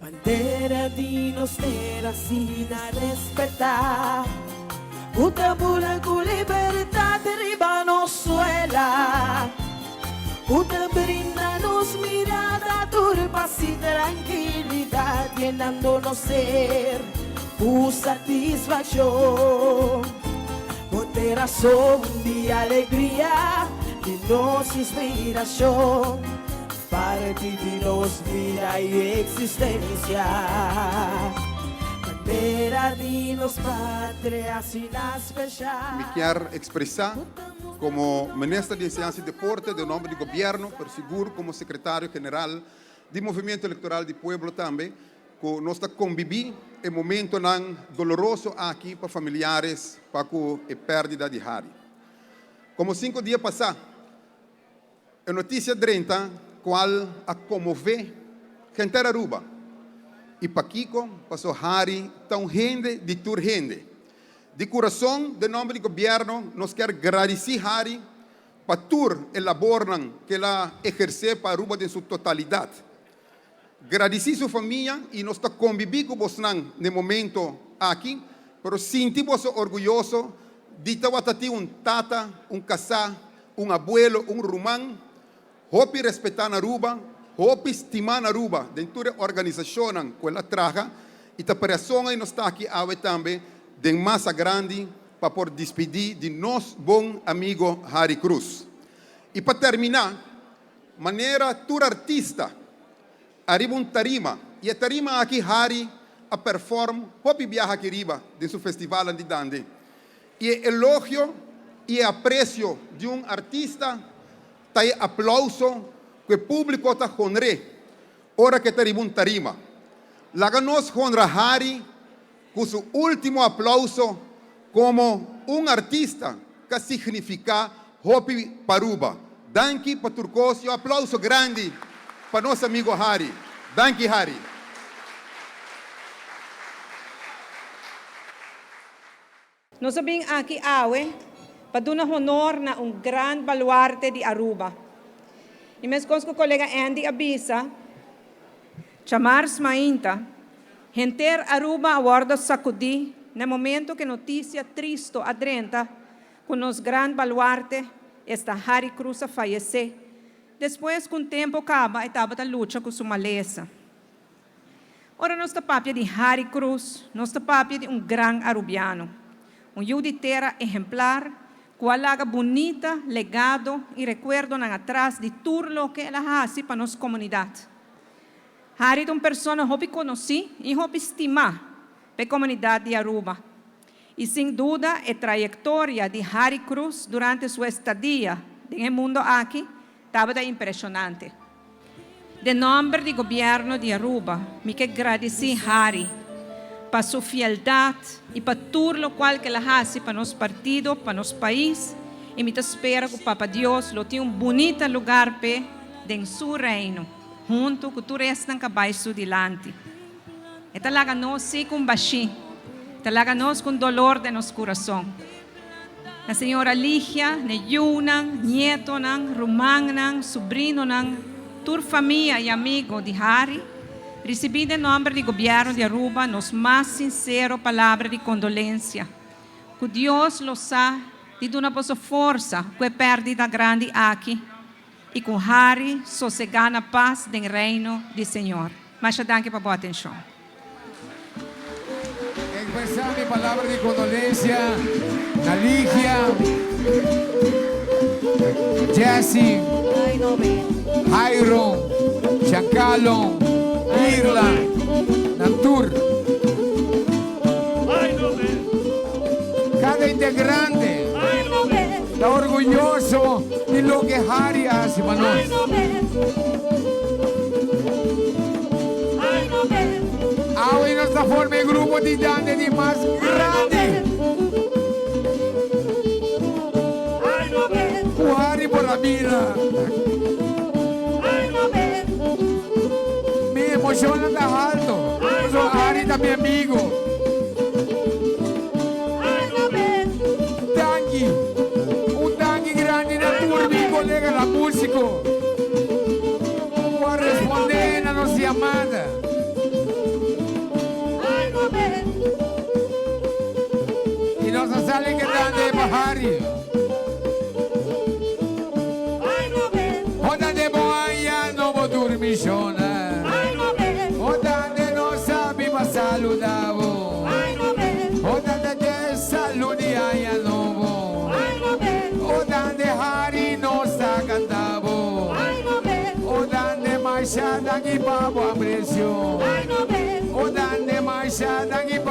Bandera di nos tera asina respetá, ku ta bula ku libertat riba nos suela, ku ta brinda nos mirada tur pas i trankilidat, yenando nos ser ku satisfakshon. Bo tera son di alegria di nos inspirashon. Parti di nos bida i eksistensia. Bandera di nos patria asina speshal. Mi kier expresa como Minister di Enseñansa y Deporte den nomber di Gobierno, pero sigur como Secretario General di Movimiento Electoral di Pueblo tambe, cu nos ta conbibi e momentonan doloroso aki pa familiares pa cu e perdida di Harry. Como cinco dia pasa, E noticia drenta cual a conmove henter Aruba. Y pakico? Paso Harry ta un hende di tur hende. Di curason den nomber di gobierno nos kier gradici Harry pa tur e labornan cu el a eherce pa Aruba den su totalidad. Gradici su famia y nos ta conbibi cu bosnan n'e momento aki, pero sinti boso orguyoso di tawata tin un tata, un casá, un abuelo, un ruman, hopi respetá na Aruba, hopi stimá na Aruba den tur e organisacionnan cu el a traha y ta pa razon ay nos ta aki awe tambe den masa grandi pa por dispidi di nos bon amigo Harry Croes. Y pa termina, Manera tur artista ariba un tarima y e tarima aki Harry a perform hopi biaha aki riba den su festivalnan di dande. Y e elogio y e aprecio di un artista ta e aplauso cu e publico ta honr'é ora cu e ta riba un tarima. Laga nos honra Harry cu su ultimo aplauso como un artista ca significa hopi pa Aruba. Danki pa tur cos y un aplauso grandi pa nos amigo Harry. Danki Harry. Nos a bin aki awe pa duna honor na un gran baluarte di Aruba. Y mescos cu colega Andy a bisa, Djamars mainta, henter Aruba a wordo sacudi na e momento cu e noticia tristo a drenta cu nos gran baluarte, esta Harry Croes a fayece, despues cu un tempo caba e tabata lucha cu su malesa. Ora nos ta papia di Harry Croes, nos ta papia di un gran Arubiano, un yu di tera ehemplar cu a laga bunita legado y recuerdonan atras di tur loke el a haci pa nos comunidad. Harry ta un persona hopi conoci y hopi stima pa e comunidad di Aruba. Y sin duda e trayectoria di Harry Croes durante su estadia den e mundo aki tabata impresionante. Den nomber di Gobierno di Aruba mi ke gradici Harry pa su fieldad y pa tur locual ke el a haci pa nos partido, pa nos pais y mi ta spera cu Papa Dios lo tin un bunita lugar p'e den su reino hunto cu tur esnan ca bay su dilanti. E ta laga nos si cu un bashi, ta laga nos cu un dolor den nos curason. Na señora Ligia, n'e yunan, nietonan, rumannan, subrinonan, tur famia y amigo di Harry, ricibi den nomber di Gobierno di Aruba nos mas sincero palabra di condolencia. Cu Dios lo sa di duna boso forsa cu e perdida grandi aki y cu Harry sosega na paz den Reino di Señor. Masha danki pa bo atencion. Expresá mi palabra di kondolensia na Ligia, Jessy, Jairon, Giancarlo, Irla, nan tur. Kada integrante ta orguyoso di loke Harry a hasi pa nos. Awe nos ta forma e grupo di dande di mas grandi. Ku Harry por a bira. Mi emocionnan ta halto, pasobra Harry ta mi amigo. Danki. Un danki grandi na tur mi coleganan musico cu a responde na nos yamada. Kelly grande pa Harry. Ota de boaya no bo durmishona. Ota de no sabi pa saludabo. Ota de que saludi aya nobo. Ota de Harry no sa cantabo. Ota de Maisha dangi pa bo aprecio. Ota de Maisha dangi.